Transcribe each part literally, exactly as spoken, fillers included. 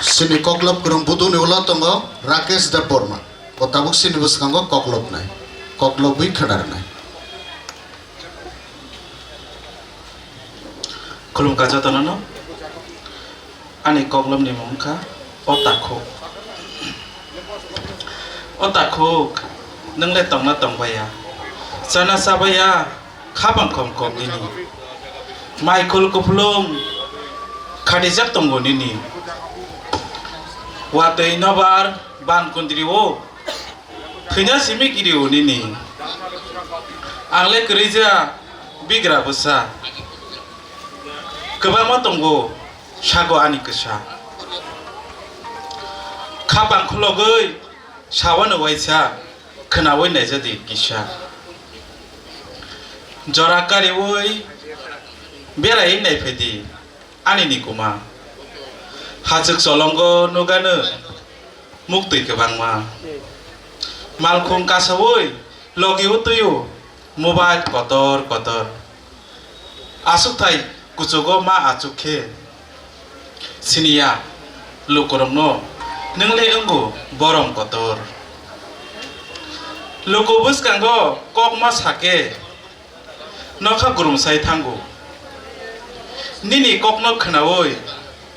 Chini koklop kwrwng buduni ulo tongo Rakesh Debbarma. Bo tabuk chini bwskango koklopnai, koklopwi khwnarwnai. Khulumkha jotono no. Ani koklopni mung wngkha O Takhuk. O Takhuk, nwng le tongna tongbaiya, chana chabaiya, khapang khom khom nini. Mai khul kupulung khatijak tongo nini. Watwi nobar ban kundri o thwina simi kiri o nini. Ang le kwrwija bigra bwsa. Kwbangma tongo sago ani kwsa. Khapang khulogwi sawano waisa, khwnawi naijadi kisa. Jora kariwi beraiwi naiphedi ani nikuma. Hachwk cholongo nugano muktwi kwbangma. Malkhung kasawi logi utwi o mobile kotor kotor. Aswkthai kuchugo ma achuk khe siniya lukurokno nwng le wngo borom kotor. Luku bwskango kok ma sa khe nokha gurumsai thango. Nini kokno khwnawi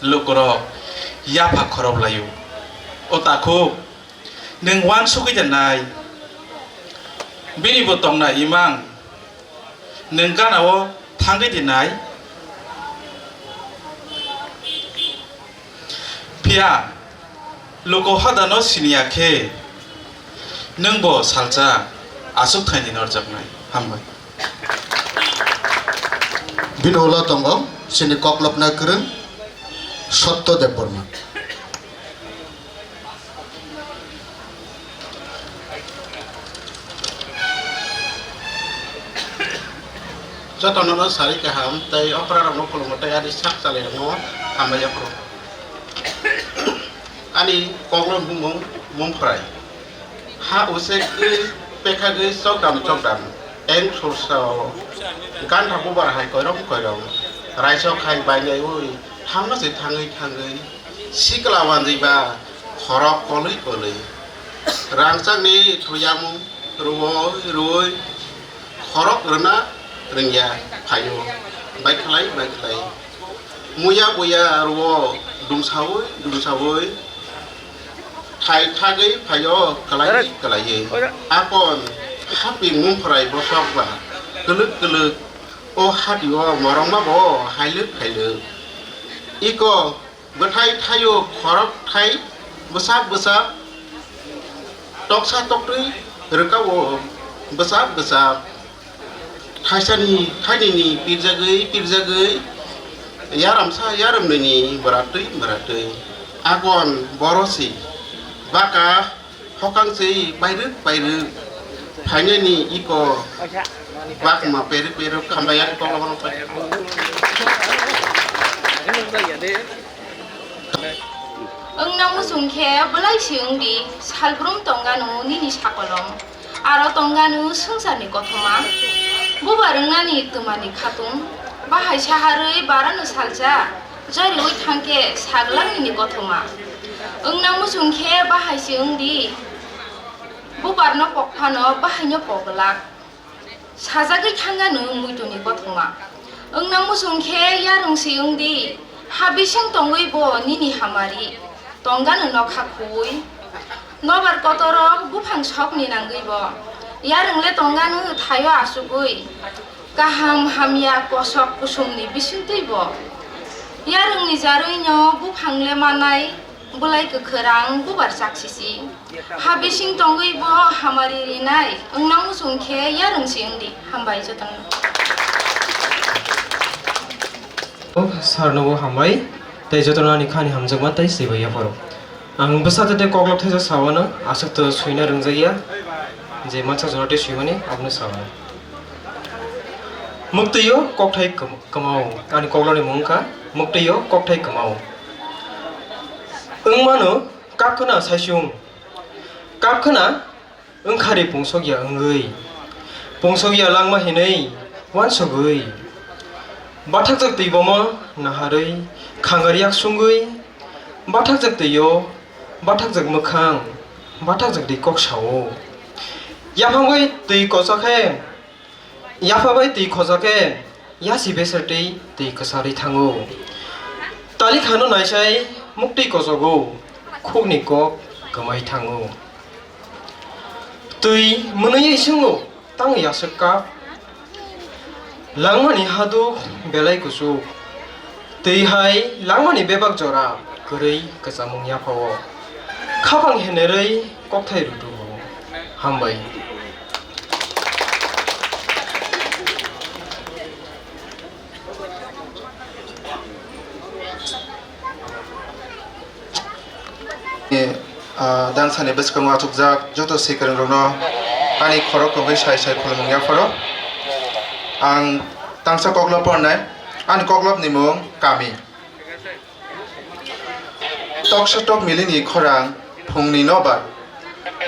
lukurok yapha khorok laio. O Takhuk, nwng uansugwi da nai? Bini bo tongna imang, nwng gana-o thangwi di nai? Phiya luku hodano siniya khe, nwng bo salsa aswk thaini norjaknai. Hambai. Bini ulo tongo chini koklopna kwrwng Sotto Debbarma. Jotono no sari kaham tei okra rokno khulumgo tei ani sak chalairokno hambai yaphuru. Ani kokno bumung Mungphrai. Ha usek ui pekha ui chokdam chokdam eng sursao gantha bubar hai koirom koirom raisok hai bainai ui thangma se thangwi thangwi sikla wanjwi ba khorok kolwi kolwi rangchakni thuyamung rwui rwui khorok rwna rwngya phaio baikhlai baikhlai. Muya buya rwo dumsaui dumsaui thai thagwi phaio kalaiwi kalaiwi. Akon haping mungphrai bosok ba kwlwk kwlwk o hati o morongma bo hailwk hailwk. Iko bwthai thaio khorok thai bwsak bwsak toksa toktwi rwka o bwsak bwsak. Thaisani thainini pirjagwi pirjagwi, yaramsa yaramnini bwratwi bwratwi. Agon borosi baka hokang se bairwk bairwk phainani iko bakma perwk perwk khambai ani koklopno pai. Wngna muchung khe bwlai si wng di, salbrum tong ganu nini sakolom, aro tong ganu swngcharni kothoma. Bubar wngnani twmani khatung, bahai saharwi barano salsa, jariui thang khe saglak nini kothoma. Wngna muchung khe bahai si wng di, bubarno pok phano bahaino pok glak. Sajagwi thangya nwng muituni kothoma. Wngna muchung khe yarwng si wng di, ha bising tongwi bo nini hamari, tong ganu nokha khuwi. Nobar kotorok buphang sokni nangwi bo, yarwng le tong ganu thaio achugwi. Kaham hamya kosok kusumni bisingtwi bo, yarwngni jarwino buphang le manai, bwlai kwkhwrang bubar chaksisi. Ha bising tongwi bo hamari rinai, wngna muchung khe yarwng si wng di. Hambai jotono. Sir no bo hambai, tei jotono ani khani hamjakma tei sibaiya phoro. Ang bwsa tei koklop thaisa sawano, aswk to swina rwngjakya, je mansa jora tei swimani abono sawano. Muktwi o kokthai kwm-, kwmao, ani koklopni mung wngkha Muktwi o kokthai kwmao. Wngmano kap khna saichung, kap khna wngkhari pungsokya wngwi, pungsokya langma hinwi uansugwi, bathakjak twi bomo naharwi, khangar yak sungwi, Bathakjak twi-o, bathakjak mwkhang, bathakjak twi kok sa-o. Yaphangwi twi kocha khe, yapha bai twi khoja khe, yasi beser twi twi kwcharwi thango. Talikhano naisai muktwi kojogo, khukni kok kwmai thango. Twi mwnwi isungo tang yaswk kap. Langmani haduk belai kuchuk. Twi hai langmani bebak jora kwrwi kwchamung yaphao. Khapang henerwi kokthai rutugo. Hambai. Ah, dangsani bwskango achukjak joto sikarwngrokno ani khorok tongwi sai sai khulumung yapharo. Ang tangsa koklop pornai, ani koklopni mung Kami. Toksa tok milini khorang phungni nobar,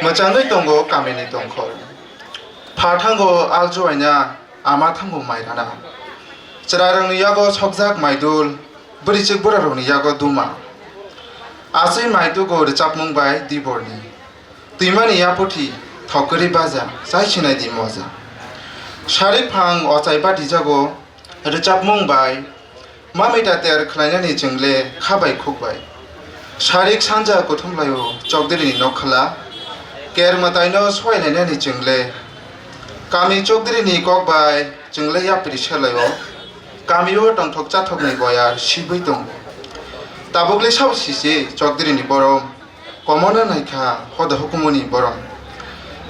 mwchangwi tongo Kamini tongkhor. Pha thango aljuaina, ama thango mairana. Chwrairokni yago sokjak maidul, bwrwichwk bwrarokni yago duma. Aswi maitugo rwchapmung bai diborni. Twimani yaputhi thokkwrwi baja, chai sinai di moja. Sarik phang ochai batijago rwchapmung bai, mamita ter khlainani chwngle kha bai khuk bai. Sarik sanja kuthumlaio chokdirini nokhala, ker mwtaino swailainani chwngle. Kami chokdirini kok bai chwngle yapri selaio, kamio tongthok chathokni boyar sibwi tongo. Tabukle sabo sisi chokdirini borom. Komona naikha hoda hukumuni borom.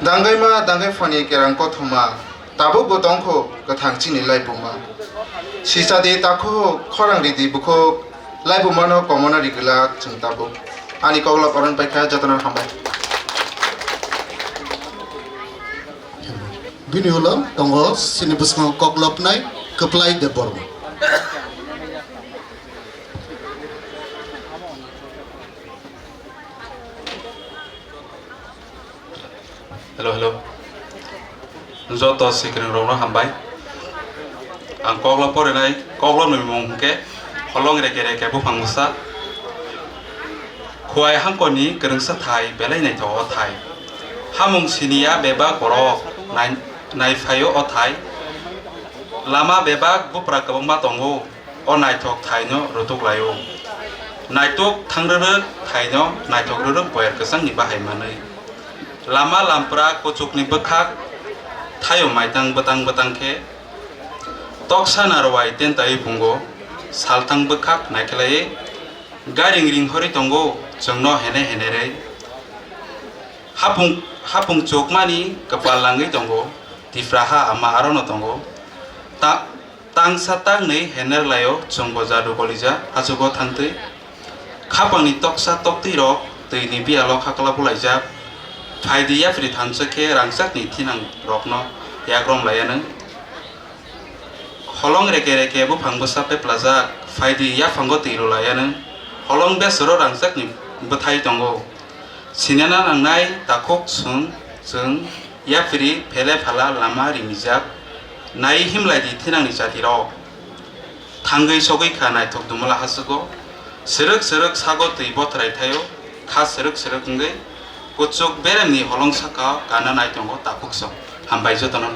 Danggaima danggai phani kerang kothoma, tabukbo tongkho kwthang chini laibuma. Sisadi takhuk khorang ridi bukhuk, laibumano komona rigwlak chwng tabuk. Ani koklop oron paikha, jotono hambai. Bini ulo tongo chini bwskango koklopnai Kwplai Debbarma. Hello, hello. Joto sikrwng rokno hambai. Ang koklo porinai, koklo ni mung hwnkhe Holong Reke Reke Buphang Bwsa. Khuai hangkoni kwrwngsa thai, belai naithok o thai. Hamung siniya bebak borok nai-, naiphaio o thai. Lama bebak bupra kwbangma tongo. O naithok thaino rutuk laio. Naituk thangrwrwk thaino naithok rwrwk boyar kwchangni bahai manwi. Lama lampra kuchukni bwkhak thaio maitang bwtang bwtang khe. Toksa narwai tentaiwi pungo, salthang bwkhak naikhlaiwi. Gairing ringhorwi tongo chwngno hene henerwi. Hapung, hapung chukmani kwpal langwi tongo, Tipraha ama arono tongo. Ta-, Tangsa tangnwi hener laio chwngbo jadu kolija achugo thangtwi. Khapangni toksa toktwirok twini biyalo khakla bulaijak. Phaidi yapri thansa khe rangchakni thinangrokno yakrom laianw. Holong reke reke buphang bwsa peplajak. Phaidi yaphango twi rwlaianw. Holong besoro rangchakni bwthai tongo. Sinana nangnai takhuk chwng, chwng yapri phele phala lama rimijak, nai himlai di thinangni jatirok. Thangwi sogwi kha naithok dumala hachugo, srwk srwk sago twi bothrai thaio, kha srwk srwk wngwi, kuchuk beremni holong saka kana nai tongo takhuk song. Hambai jotono.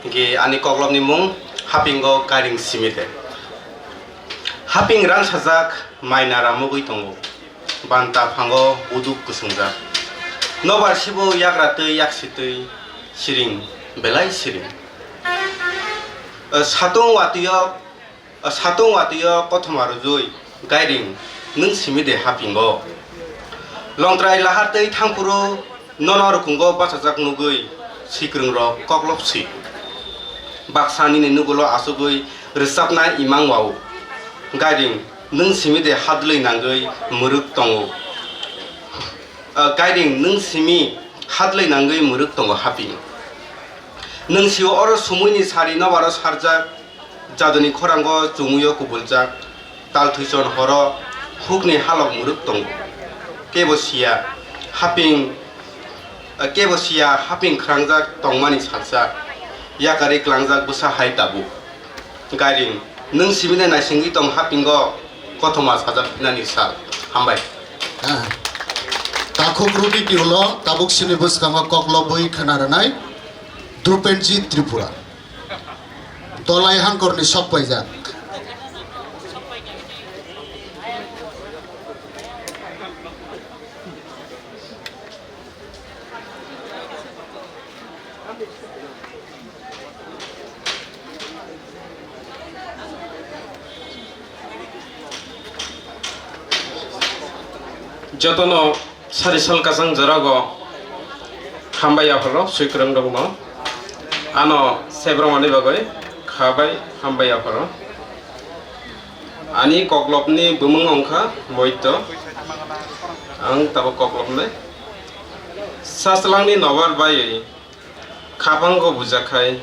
Hwnkhe ani koklopni mung Hapingo Kairing Simide. Haping rangsajak mai nara mugwi tongo. Banta phango buduk kwswngjak. Nobar sibo yagra twi yaksi twi siring belai siring. O satung watwio, o satung watwio kothoma rwjui Gairing nwng simi de Hapingo. Longtrai lahar twi thangphuru nono rwkungo bachajak nugwi sikrwngrok koklop si. Baksa nini nugulo achugwi rwchapna imang wao. Gairing nwng simi de hadlwi nangwi mwrwk tongo? Ah, Gairing nwng simi hadlwi nangwi mwrwk tongo Haping. Nwng sio oro sumuini sari nobaro sarjak, jaduni khorango chumui o kubuljak, tal thwichon horo hukni halok mwrwk tongo. Kebo siya Haping, ah, kebo siya Haping khrangjak tongmani salsa, yakarwi klangjak bwsa hai tabuk. Gairing, nwng simi de naisingwi tong Hapingo? Kothoma sajak phinani sal. Hambai. Ah. Takhuk rwdi ni ulo tabuk sini bwskango kok lobwi khna rwnai Drupenjit Tripura. Dolai Hangkorni sok paijak. Jotono sari sal kwchang jorao hambai aphuru swikwrwng rokno ano sebrongmani bagwi khabai hambai aphuru. Ani koklopni bumung wngkha Moito. Ang tabuk koklopnai. Saslangni nobar baiwi khapango bujakhai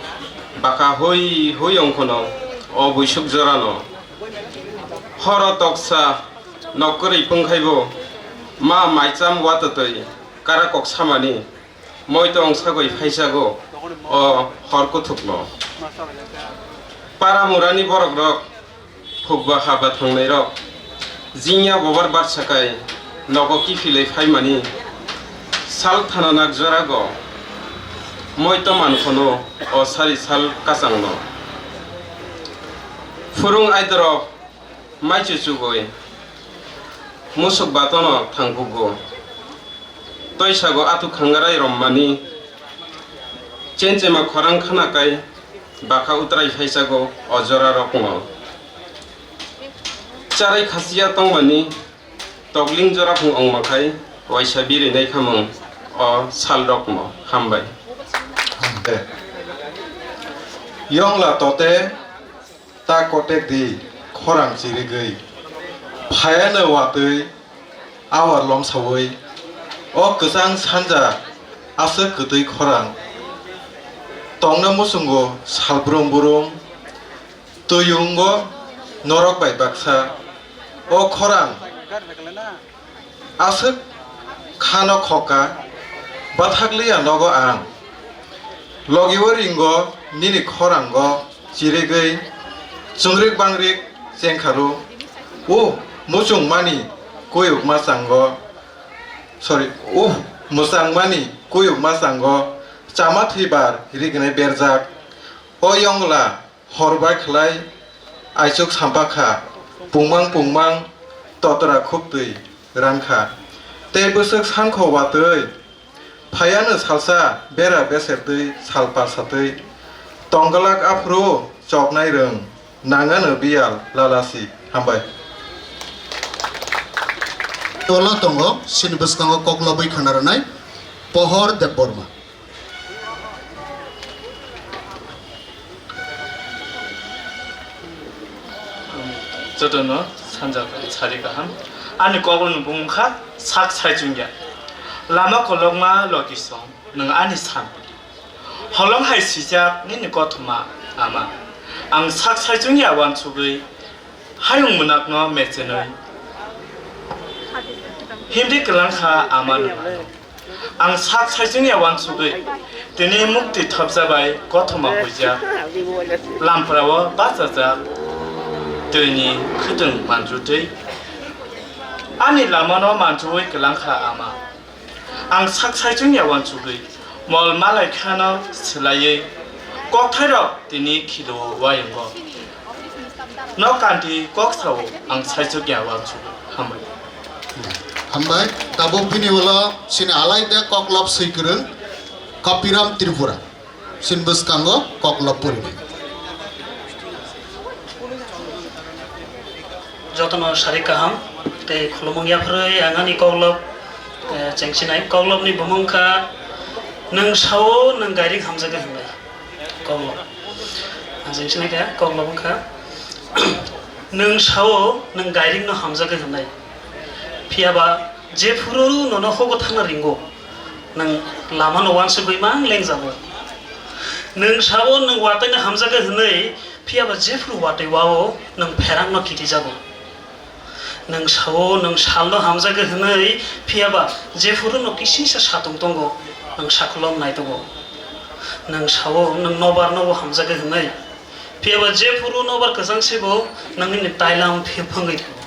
baka hui hui wngkhono o buisuk jorano. Horo toksa nokkwrwi pungkhaibo ma maicham watwtwi kara kok samani. Moito wng sagwi phaisago o hor kuthukno. Para murani borokrok, phukba haba thangnairok, jingya bobar barsakai nogo kiphilwi phaimani sal thananak jorago moito mankhono o sari sal kachangno. Phurung aidorok maichu chugwi musuk batono thangkukgo. Toisago atuk khangarai rommani chenchema khorang khanakai baka utrai phaisago o jorarokno. Charai khasiya tongmani tokling joraphung wngmakhai waisa birinai khamung o salrokno hambai. Yongla tote ta kotek di khorang chirigwi phayano watwi awar lomsawi o kwchang sanja aswk kwtwi khorang tongna muchungo salbrum brum twi wngo norok bai baksa o khorang. Aswk khano khoka, bathakliya nogo ang. Logi o ringo nini khorango chirigwi chwngrik bangrik chengkharu. O muchungmani kuyukma chango, sorry, o mwchangmani kuyukma chango chama thwibar rignai berjak. O yongla hor bai khlai aichuk sampakha, pungmang pungmang totra khuktwi rankha. Tei bwswk sankho watwi phaiano salsa bera besertwi sal palsatwi tongglak aphuru choknai rwng nangano biyal lalasi. Hambai. Tola tongo sini bwskango kok lobwi khna rwnai Pohor Debbarma. Jotono sanja sari kaham. Ani kokno bumung kha sak saichung ya. Lama kolokma logisong nwng ani sam. Holong hai sijak nini kothoma ama. Ang sak saichung ya wansugwi hayung mwnakno mechenwi. Hindi kwlang kha ama nwng. Ang sak saichung ya wansugwi, tini mukti thopjabai kothoma huijak, lamprao bachajak, twini khwtwng manjutwi. Ani lamano manchuwi kwlang kha ama. Ang sak saichung ya wansugwi, mol malai khano swlaiwi, kokthairok tini khido wayungo. No kanti kok sao ang saichuk ya wansuk hambai. Hambai, tabuk bini ulo sini alai de kok lab swi kwrwng Kapiram Tripura. Sini bwskango kok lab puri. Jotono sari kaham tei khulumung yapharwi ang ani kok lab, eh, chengsinai. Kok lab ni bumung kha nwng sao nwng gairing hamjago hinwi. Kok lab. Ang chengsinai kha, kok lab wngkha. Nwng sao, nwng gairing no hamjago hinwi. Phiya ba, jephuru nono hogo thangna ringo, nwng lama no wansugwi mang lengjago. Nwng sao, nwng watwi no hamjago hinwi, phiya ba, jephuru watwi wao, nwng pherang no kiti jago. Nwng sao, nwng salno hamjago hinwi, phiya ba jephuru no kisingsa satung tongo, nwng sakhulom nai tongo. Nwng sao, nwng nobar nobo hamjago hinwi, phiya ba jephuru nobar kwchang sebo, nwng nini tailam phi-, phwngwi thango.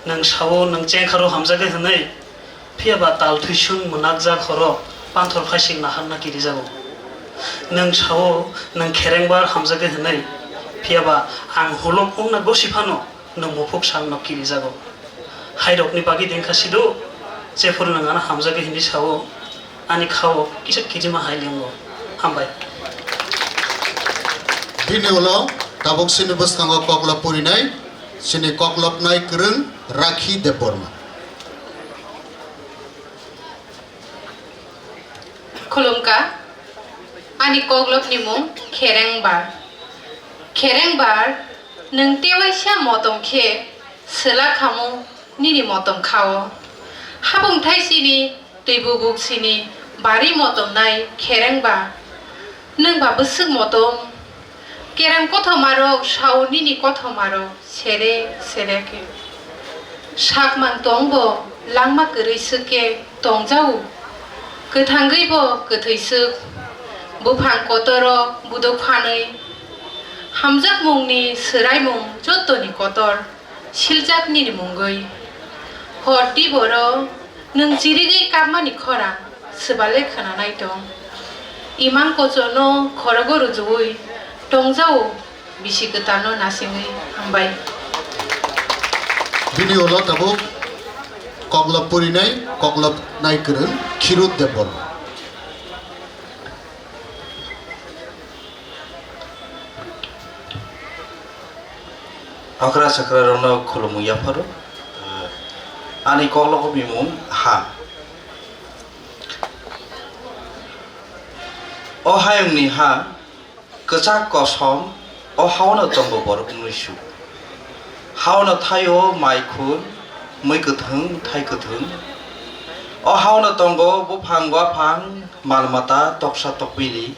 Nwng sao nwng chengkharo hamjagwi hwnwi, phiya ba tal thwisung mwnakjak horo panthor phaising naharna kirijago. Nwng sao nwng kherengbar hamjagwi hwnwi, phiya ba ang holom wngna gosi phano nwng muphuk salno kirijago. Hairokni bagwi din kha sidu, jephuru nwng ano hamjagwi hwnwi sao, ani khao kisa kirima hai lingo. Hambai. Bini ulo tabuk chini bwskango koklop purinai, chini koklopnai kwrwng Rakhi Debbarma. Khulumkha, ani koklopni mung Kherengbar. Kherengbar, nwng tewaisa motom khe swla khamung nini motom khao. Habung thaisini twi bubuk sini bari motom nai Kherengba. Nwng ba bwswk motom? Kereng kothoma rok sao nini kothoma rok sere sere khe. Sakmang tong bo langma kwrwi swk khe tongjao. Kwthangwi bo kwthwi swk. Buphang kotor o budok phanwi. Hamjakmungni swraimung jottoni kotor. Siljak nini mungwi. Hor tiboro nwng chirigwi kapmani khorang swbale khwnanai tong. Imang kochorno khorogo rujuwi tongjao bisi kwtalno nasingwi hambai. Bini ulo tabuk koklop purinai, koklopnai kwrwng Khirut Debbarma. Okra sakra rokno khulumung yapharo. Ani koklopni mung ha. O hayungni ha kwchak kosom, o haono tongo borok muisu. Haono thaio mai khul, mui kwthwng, thai kwthwng. O haono tongo buphang, waphang, mal mata, toksa tokbili.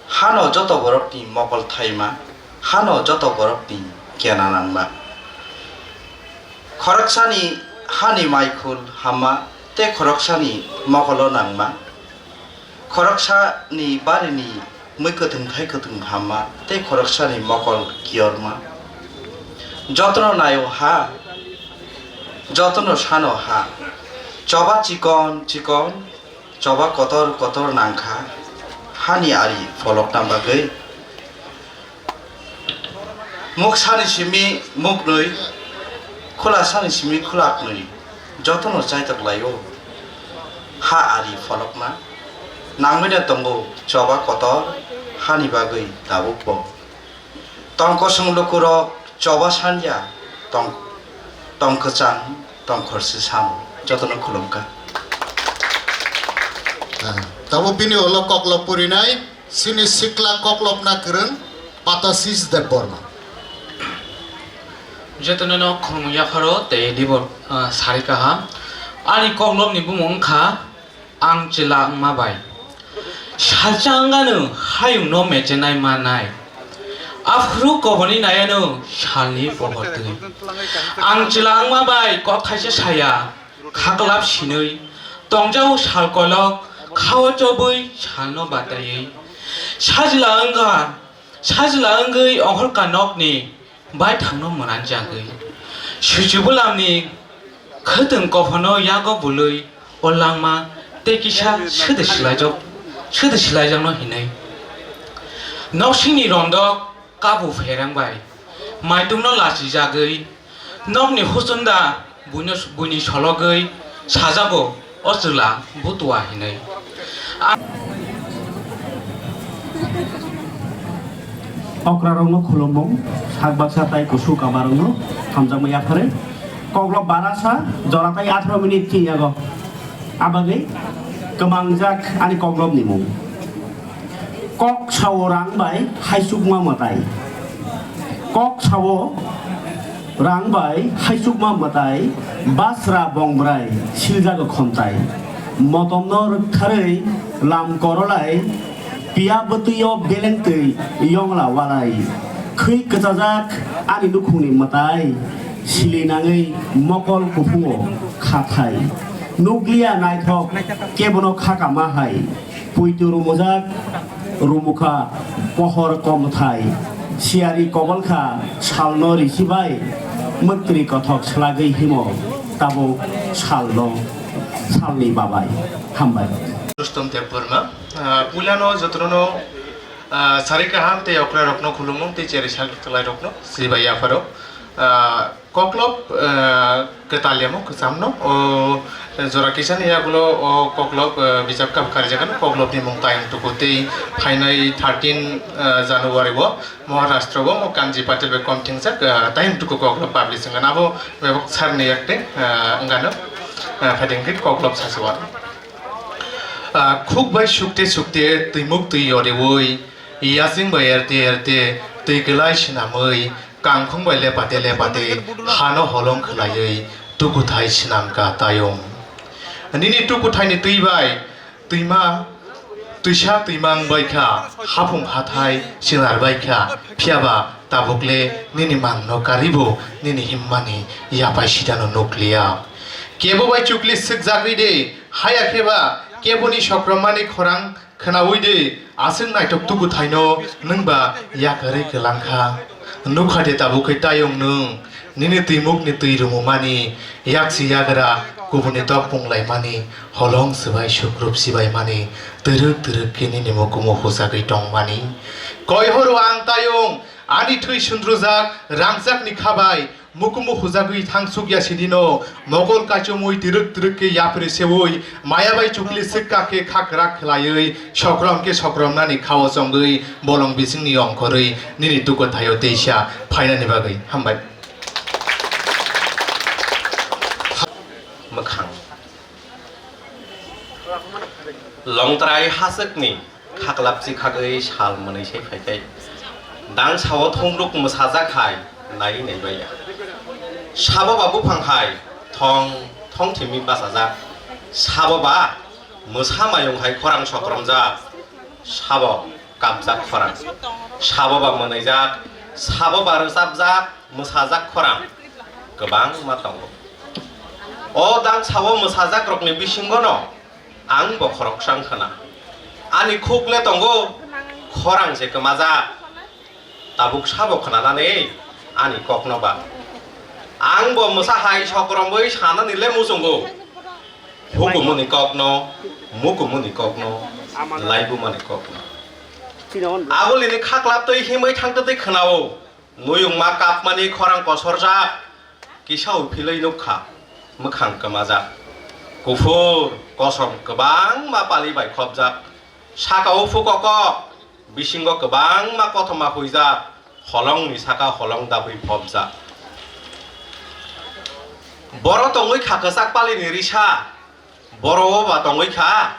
Hano joto borokni mokol thaima, hano joto borokni kena nangma. Khoroksani hani maikhul hamma tei khoroksani mokolo nangma. Khoroksani barini mui kwthwng thai kwthwng hamma tei khoroksani mokol kiyorma. Jotono naio ha, jotono sano ha. Choba chikon chikon, choba kotor kotor nangkha, hani ari pholokna bagwi. Muksani simi muknwi, khulasani simi khulaknwi, jotono chaitok laio. Ha ari pholokna nangmani tongo choba kotor, hani bagwi tabukbo. Tong kosong lukurok choba sanja, tong, tong kwchang, tong khorsi samo, jotono khulumkha. Ah, tabo bini ulo koklop purinai, sini sikla koklopna kwrwng Patasis Debbarma. Jotono no khulumung yapharo tei libor, ah, sari kaham. Ani koklopni bumung wngkha Ang chwla wngma bai salsa wngano hayungno mechenai manai. Aphuru koboni nayano salni pohor twi. Ang chwla wngma bai kok thaisa saya, khaklap sinwi tongjao sal kolok, khao chobwi salno bataiwi. Sajla wngkha, sajla wngwi ongkhorka nokni baithangno mwnanjagwi, suichibwlamni khwtwng kophono yago bului o langma tei kisa swdw swlaijak, swdw swlaijakno hinwi. Noksingni rondok kabu pherang bai maitungno lachijagwi, nokni husunda buino, buini sologwi sajago, "O chwla, butua," hinwi. Okrarokno khulumung, sak baksa tai kusu kamarokno hamjakma yaphare. Koklop barasa, jora tai atharo minute chini yago. Abagwi kwmangjak ani koklopni mung. Kok sao rang bai haisukma mwtai. Kok sao rang bai haisukma mwtai, basra bongbrai siljago khontai. Motomno rwktharwi lam korolai, piya bwtwio beleng twi yongla walai. Khwi kwchajak ani nukhungni mwtai, sili nangwi mokol kuphungo khathai. Nukliya naithok kebono khakama hai. Puitu rumujak, rumukha pohor komthai. Siyari kobolkha salno risibai. Mwtri kothok swlagwi himo tabuk salno, salni babai. Hambai. Rustom Debbarma, ah, puilano jotono, ah, sari kaham tei okra rokno khulumung tei cheri sak twlai rokno sibai yapharo. Ah, koklop, ah, kwtal yamo kwchamno, o jora kisani yagulo o koklop, ah, bijap kap karijakano koklopni mung tayung tuku tei phainai thirteen, ah, January o Maharashtra o mo Kanji Patil bai kom thingjak, ah, tayung tuku koklop publish wngkha. Abo bebak sarni yakte, ah, wngkha no, ah, phaidengkhe koklop sachuan. Ah, khuk bai sukte sukte twimuk twi yoreui, yasing bai erte erte twi kwlai swnamwi, kangkhung bai lepate lepate hano holong khwlaiwi tukuthai swnamkha tayung. Nini tukuthaini twi bai twima, twisa twima wngbai kha, haphung hathai sinar bai kha, phiyaba tabukle nini mangno karibo nini himmani yapai sidano nukliya. Kebo bai chukli swkjagwi de, haya kheba keboni sokromani khorang khwnaui de, aswk naitok tukuthaino nwngba yakarwi kwlangkha. Nukha de tabuk khe tayung nwng, nini twimukni twi rumumani, yaksi yagra kubuni tok punglaimani, holong swbai sukrup sibaimani, twrwk twrwk khe nini mukumu husagwi tongmani. Koi horo ang tayung, ani thwi sundrujak, rangchakni khabai, mukumu hujagwi thangsukya sidino, mokol kaichomwi twrwk twrwk khe yapri seui, maya bai chukli swkka khe khakrak khlaiwi, sokrom khe sokromnani khao chongwi, bolong bisingni ongkhorwi, nini tukuthaio teisa phainani bagwi. Hambai. Mwkhang. Longtrai haswkni khaklap chikhagwi sal mwnwi se phaitai. Dang sao thungruk mwsajak hai nai nai baiya. Sabo ba buphang hai thong thong thimi bachajak. Sabo ba mwsa mayung hai khorang sokromjak. Sabo kapjak khorang. Sabo ba mwnwijak, sabo ba rwchapjak, mwsajak khorang kwbangma tongo. O dang sao mwsajakrokni bisingono ang bo khoroksa wngkhana. Ani khuk le tongo, khorang se kwmajak. Tabuk sabo khwnanani ani kokno ba. Ang bo mwsa hai sokromwi sanani le muchungo. Hukumuni kokno, mukumuni kokno, laibumani kokno. Abulini khaklap twi himwi thangtwtwi khwnao. Muyungma kapmani khorang kosorjak, kisa uphilwi nukha, mwkhang kwmajak. Kuphur, kosom kwbangma pali bai khopjak. Saka o phukoko, bisingo kwbangma kothoma huijak, holongni saka holong dabwi phopjak. Boro tongwi kha kwchak palini risa, boro o ba tongwi kha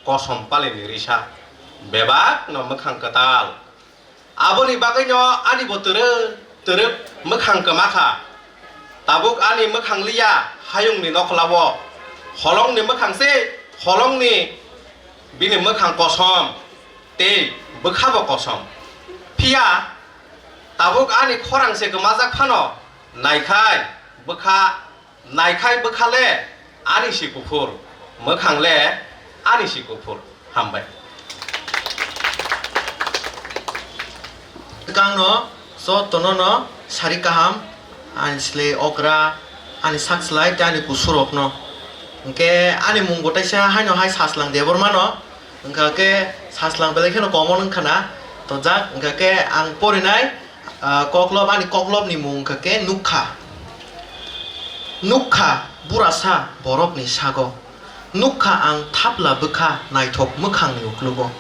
kosom palini risa. Bebakno mwkhang kwtal. Aboni bagwino ani bo twrwk twrwk mwkhang kwma kha. Tabuk ani mwkhang liya hayungni nokhla o. Holongni mwkhang se holongni bini mwkhang kosom tei bwkha bo kosom. Phiya tabuk ani khorang se kwmajak phano naikhai bwkha Naikhai bwkha le ani si kuphur, mwkhang le ani si kuphur. Hambai. Swkangno jotono no sari kaham, ani slai okra, ani sak slai tei ani kusurokno. Hwnkhe ani mung bo teisa haino hai Sajlang Debbarmano, hwnkha khe Sajlang belai kheno common wngkha na tonjak, hwnkha khe ang porinai. Ah, koklop, ani koklopni mung wngkha khe nukha. Nukha burasa borokni sago. Nukha ang thapla bwkha naithok mwkhangni uklogo.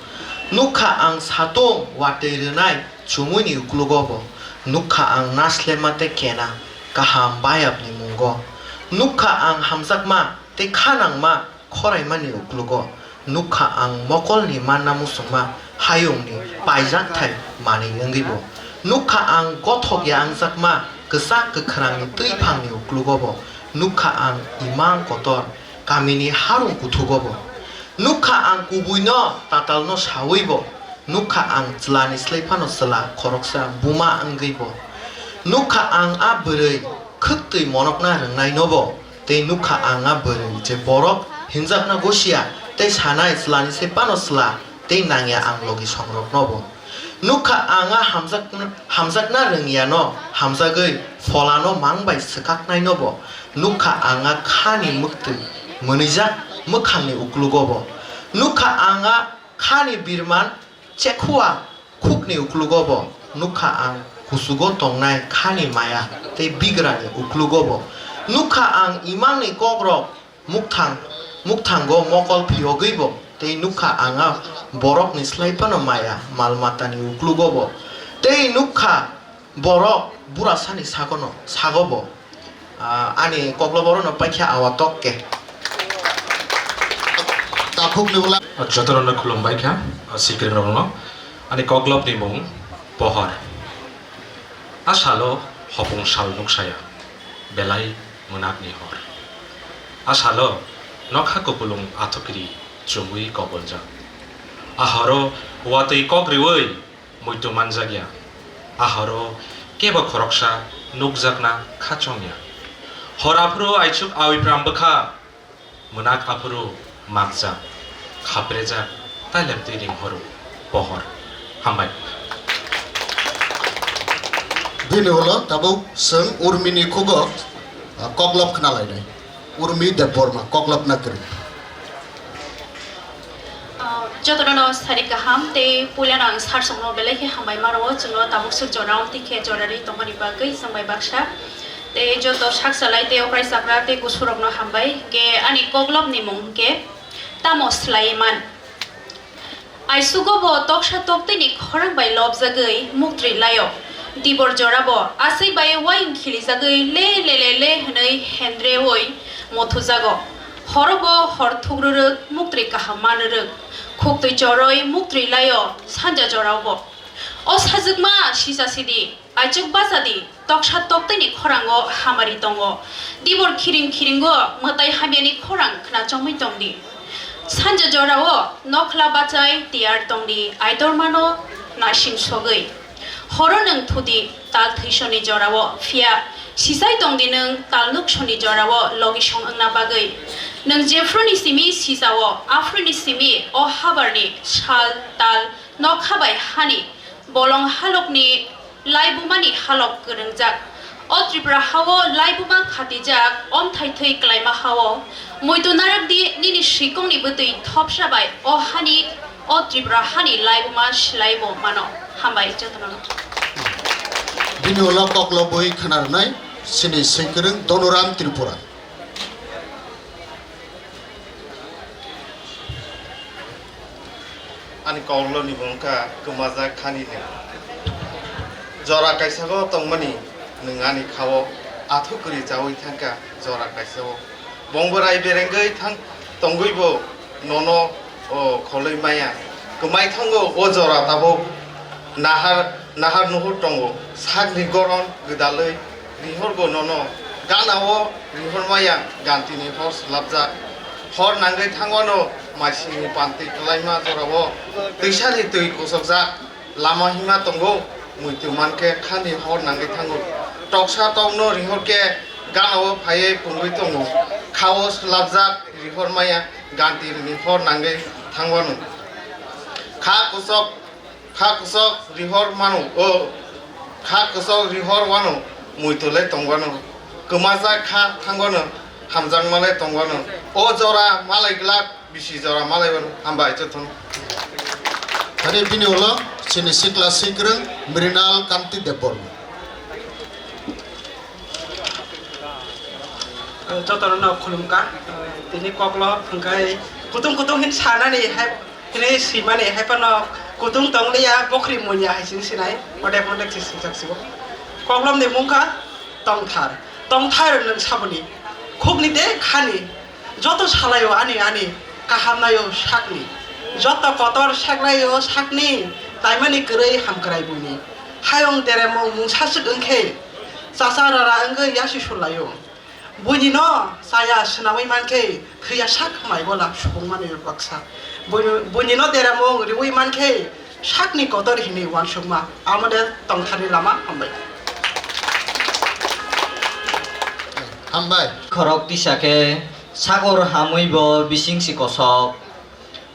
Nukha ang satung watwi rwnai chumuini uklogo bo. Nukha ang naslema tei kena kaham bayapni mungo. Nukha ang hamjakma tei kha nangma khoraimani uklogo. Nukha ang mokolni manna muchungma hayungni paijak thai manwi wngwi bo. Nukha ang gothok ya wngjakma kwchak kwkhrangni twi phangni uklogo bo. Nukha ang imang kotor kamini harung kuthugo bo. Nukha ang kubuino tatalno saui bo. Nukha ang chwlani slai phano chwla khoroksa buma wngwi bo. Nukha ang a bwrwi khwktwi monokna rwngnai nobo. Tei nukha ang a bwrwi je borok hinjakna gosia tei sanai chwlani se phano chwla tei nangya ang logi songroknobo. Nukha ang a hamjak-, hamjakna rwngyano hamjagwi pholano mang bai swkaknainobo. Nukha ang a khani mwktwi mwnwijak mwkhangni uklugobo. Nukha ang a khani birman chekhua khukni uklugobo. Nukha ang kuchugo tongnai khani maya tei bigrani uklugobo. Nukha ang imangni kokrok mukthang, mukthango mokol phiyogwibo tei nukha ang a borokni slai phano maya mal matani uklugobo. Tei nukha borok burasani sagono, sagobo. Ah, ani koklob orono paikha awa tok khe. Takhukni ula. Jotono khulumbai kha, ah, sikringrokno. Ani koklobni mung Pohor. A salo hopung sal nuksaya, belai mwnakni hor. A salo nokha kupulung athukiri chumui koboljak. A horo watwi kok riui muitu manjakya. A horo kebo khoroksa nukjakna kha chongya. Hor aphuru aichuk awi pram bwkha, mwnak aphuru makjak, khaprejak, tailem twi ring horo pohor. Hambai. Bini ulo tabuk chwng Urmini khugo, ah, koklop khna lainai. Urmi Debbarma, koklopna kwrwi. Ah, jotono no sari kaham tei puilano ang sarsongno belai khe hambai ma rwo, chwngno tabuk swk jora wng tikhe jora ri tongmani bagwi chwng bai baksa. Tei joto sak salai tei okrai chakra tei kusurokno hambai. Hwnkhe ani koklopni mung hwnkhe tamo swlaiwi man. Aisugo bo toksa toktwini khorang bai lobjagwi muktwi laio. Dibor jorabo aswi bai uaing khilijagwi le le le le hwnwi hendreui mothujago. Horobo hor thukrwrwk muktwi kaham manrwrwk. Khuktwi choroi muktwi laio sanja joraobo. O sajwkma sisa sidi. Aichuk bacha di, toksa toktwini khorango hamari tongo. Dibor khiring khiringo mwtai hamyani khorang khna chongwi tong di. Sanja jorao nokhla bachai tiyar tong di, aitormano naising sogwi. Horo nwng thudi, tal thwisoni jorao, phiya sisai tong di nwng tal nuksoni jorao logisong wngna bagwi. Nwng jephuruni simi sisao, aphuruni simi o habarni sal, tal, nokha bai hani bolong halokni laibumani halok kwrwngjak. O Tripura hao laibuma khatijak, omthai thwi klaima hao. Muitu narwk di nini swikongni bwtwi thopsa bai o hani, o Tripura hani laibuma swlaibo mano. Hambai jotono. Bini ulo koklobwi khna rwnai chini swikwrwng Donoram Tripura. Ani koklopni mung wngkha kwmajak khani nwng. Jora kaisao tongmani nwng ani khao athuk kwrwi chaui thangkha jora kaisao. Bongbo rai berengwi thang tongwibo nono o kholwi maya. Kwmai thango o jora tabuk nahar, nahar nuhur tongo. Sakni goron gwdalwi rihorgo nono. Ganao rihormaya gantini hor swlapjak. Hor nangwi thangwano maisingni panti kwlaima jorao twisani twi kusokjak. Lama hima tongo, muitu mankhe khani hor nangwi thango. Toksa tokno rihorkhe ganao phaiwi pungwi tongo. Khao swlapjak rihormaya gantini hor nangwi thangwano. Kha kusok Kha kwchok rihor mano, o kha kwchok rihor wano, muitu le tong wano, kwmajak kha thang wano, hamjakma le tong wano. O jora malai glak, bisi jora malai wano, hambai jotono. Hari bini ulo chini sikla sikrwng Mrinal Kanti Debbarma. Jotono no khulumkha, tini koklo hwnkhe kutung kutung hin sanani hai, hini simani hai phano kutung tongliya, bokhri munya hai sini sinai, ode phano sijak sibo. Koklomni mungkha tongthar, tongthar nwng saboni, khukni de khani, joto salaio ani ani, kaham naio sakni, joto kotor seklaio sakni, taimani kwrwi hamkrai buini, hayung deremung mungsa swk wngkhe, chasa rara wngwi yasi sulaio. Buini no chaya swnamwi mankhe thwiya sak mai bola supung mani baksa. Buini, buini no deramung riwi mankhe sakni kotor hinwi uansukma. Amo de tongtharni lama hambai. Hambai. Khorok tisa khe sagor hamwi bo bising si kosok.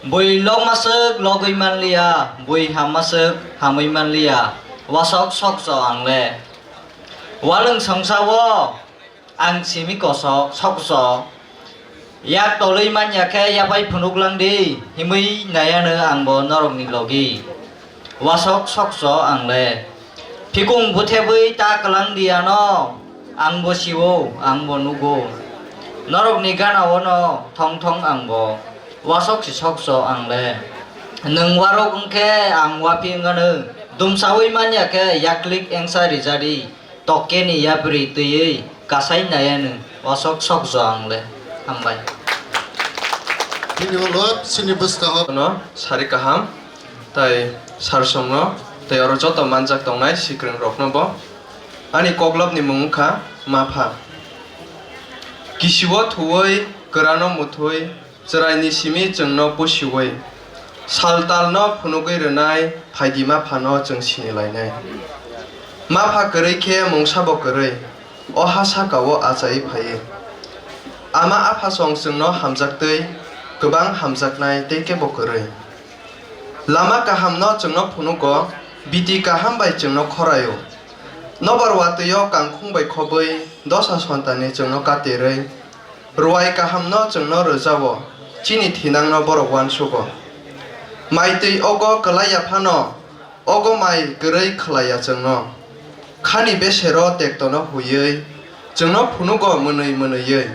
Bui lokmaswk logwi manliya, bui hammaswk hamwi manliya, wasok sokcho ang le. Walwng songsa-o ang simi kosok sokcho. Yak tolwi manya khe yaphai phunuk lang di, himwi naiya nw ang bo norokni logi. Wasok sokcho ang le. Phikung bwthebwi ta kwlang di ano, ang bo sio, ang bo nugo. Norokni gana-o no thong thong ang bo. Wasok si sokcho ang le. Nwng warok wng khe ang waphi wng anw. Dumsawi manya khe yaklik engsa rija di. Tokkeni yapri twiwi kasai nai anw. Wasok sokcho ang le. Hambai. Bini ulo chini bwskango no sari kaham, tai sarsongno, tai oro joto manjak tongnai sikwrwng rokno bo. Ani koklopni mung wngkha Mapha. Kisio thuwi, kwrano muthwi, chwraini simi chwngno pusiwi, sal talno phunugwi rwnai phaidi Maphano chwng sinilainai. Mapha kwrwi khe mungsa bo kwrwi, o ha saka-o achaiwi phaiwi. Ama aphasong chwngno hamjaktwi kwbang hamjaknai tei kebo kwrwi. Lama kahamno chwngno phunugo, biti kaham bai chwngno khoraio. Nobar watwi-o kangkhung bai khobwi dosa sontanni chwngno katerwi, rwai kahamno chwngno rwjao, chini thinangno borok uansugo. Mai twi ogo kwlaiya phano, ogo mai kwrwi khlaiya chwngno. Khani besero tektono huiwi, chwngno phunugo mwnwi mwnwiwi.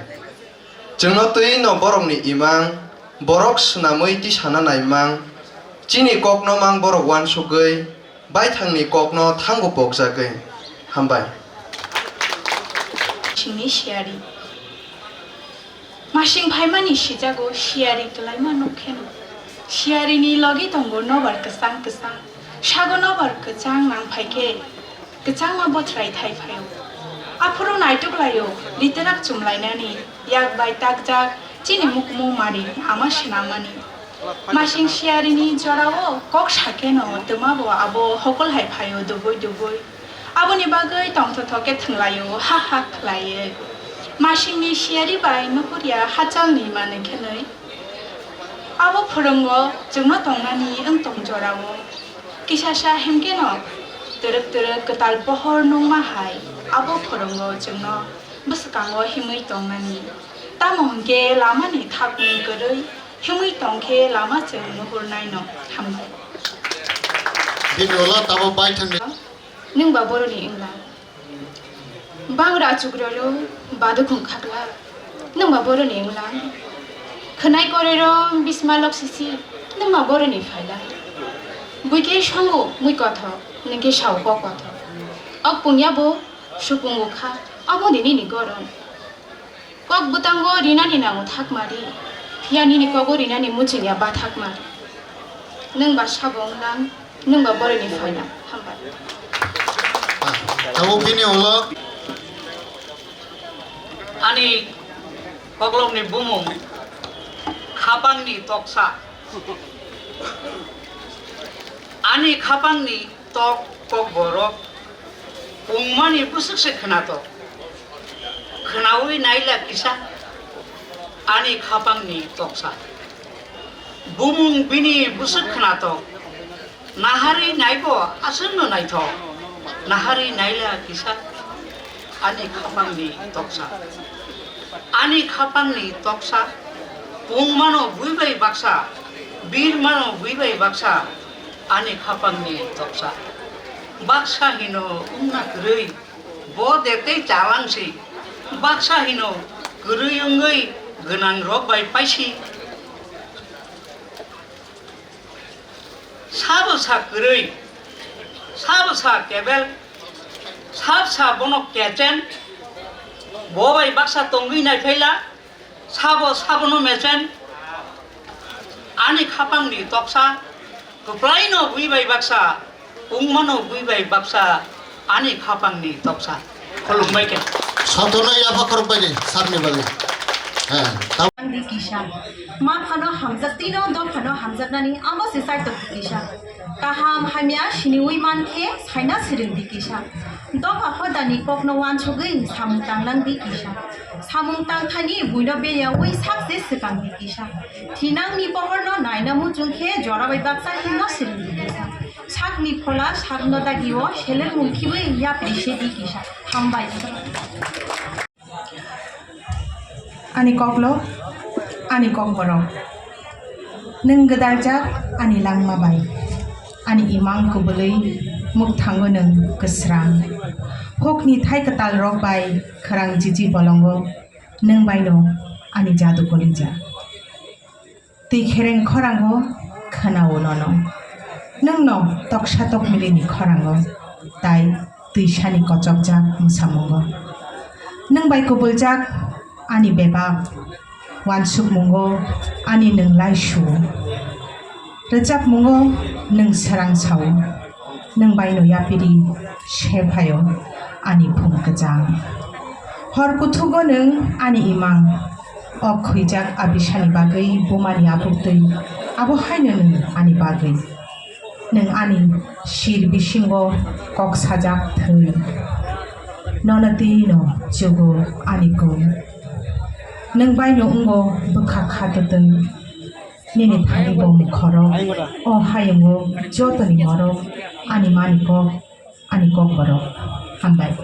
Chwngno twi no borokni imang, borok swnamwi tisana naimang, chini kokno mang borok uansugwi, baithangni kokno thango pokjagwi. Hambai. Chini siyari. Masing phaimani sijago siyari kwlaima nukkheno. Siyarini logi tongo nobar kwchang kwchang. Sago nobar kwchang nang phaikhe, kwchangma bothrai thai phaio. Aphuru naituklaio, literak chumlainani, yak bai takjak, chini mukmung mari, ama swnamani. Masing siyarini jorao kok sakheno twmabo abo hokol hai phaio dubui dubui. Aboni bagwi tongthothok khe thwnglaio, ha ha khlaiwi. Masingni siyari bai nuhurya hachalni manwi khenwi. Abo phwrwngo chwngno tongnani wng tong jorao. Kisasa himkheno twrwk twrwk kwtal pohor nungma hai abo phwrwngo chwngno bwswkango himwi tongnani. Tamo hwnkhe lamani thakmung kwrwi himwi tongkhe lama chwng nuhurnaino. Hambai. Bini ulo tabo baithangni. Nwng ba boroni wngla. Bangra chukroro badukhung khakla. Nwng ba boroni wngla. Khwnai korero bisma lok sisi. Nwng ba boroni phaila. Buikhe songo mui kothok, nwng khe sao kok kothok. Ok pungya bo supungo kha. Abo de nini goron. Kok bwtango rinani nango thakmari, phiya nini kogo rinani muchungya ba thakmari. Nwng ba sabo wnglang, nwng ba boroni phaila. Hambai. Abo bini ulo. Ani koklopni bumung khapangni toksa. Ani khapangni tok kokborok wngmani bwswk se khwnatok. Khwnaui naila kisa ani khapangni toksa. Bumung bini bwswk khwnatok. Naharwi naibo aswkno naithok. Naharwi naila kisa ani khapangni toksa. Ani khapangni toksa, pungmano bui bai baksa, birmano bui bai baksa, ani khapangni toksa. Baksa hino wngna kwrwi, bo de tei chalangsi. Baksa hino kwrwi wngwi gwnangrok bai paisi. Sabo sa kwrwi, sabo sa kebel, sab sa bono kechen, bo bai baksa tongwi naiphaila, sabo sabono mechen, ani khapangni toksa, kwplaino bui bai baksa, wngmano bui bai baksa, ani khapangni toksa. Khulumbai khe. Sotono yapha khorokbaini sarni bagwi. He, ta- Ang di kisa. Ma phano hamjak tino, do phano hamjaknani amo se saito kisa. Kaham hamya siniwi man khe saina siring di kisa. Dopha hodani kokno uansugwi samung tangnang di kisa. Samung tangthani buino beyaui sakse swkang di kisa. Thinangni pohorno naina muchung khe jora bai baksa himno swrwng di kisa. Sakni phola sakno dagio selermung khibwi yapri se di kisa. Hambai. Ani koklo, ani kokborok. Nwng gwdaljak ani langma bai. Ani imang kubulwi mukthango nwng kwsrang. Hokni thai kwtalrok bai khwrang jiji bolongo nwng baino ani jadu kolijak. Twi khereng khorango khwnao nono. Nwngno toksa tokmilini khorango tai twisani kochokjak mwsamungo. Nwng bai kubuljak ani bebak, uansukmungo ani nwng lai suo. Rwchapmungo nwng srang sao. Nwng baino yapiri se phaio ani phung kwchang. Hor kuthugo nwng ani imang. O khwijak abisani bagwi bumani abuktwi, abo haino nwng ani bagwi. Nwng ani sir bisingo kok sajak thwi. Nono twino chugo ani kung. Nwng baino wngo bwkha khatotwi. Nini thani bo mukhorok. O hayungo jotoni morok ani mani kok, ani kokborok. Hambai.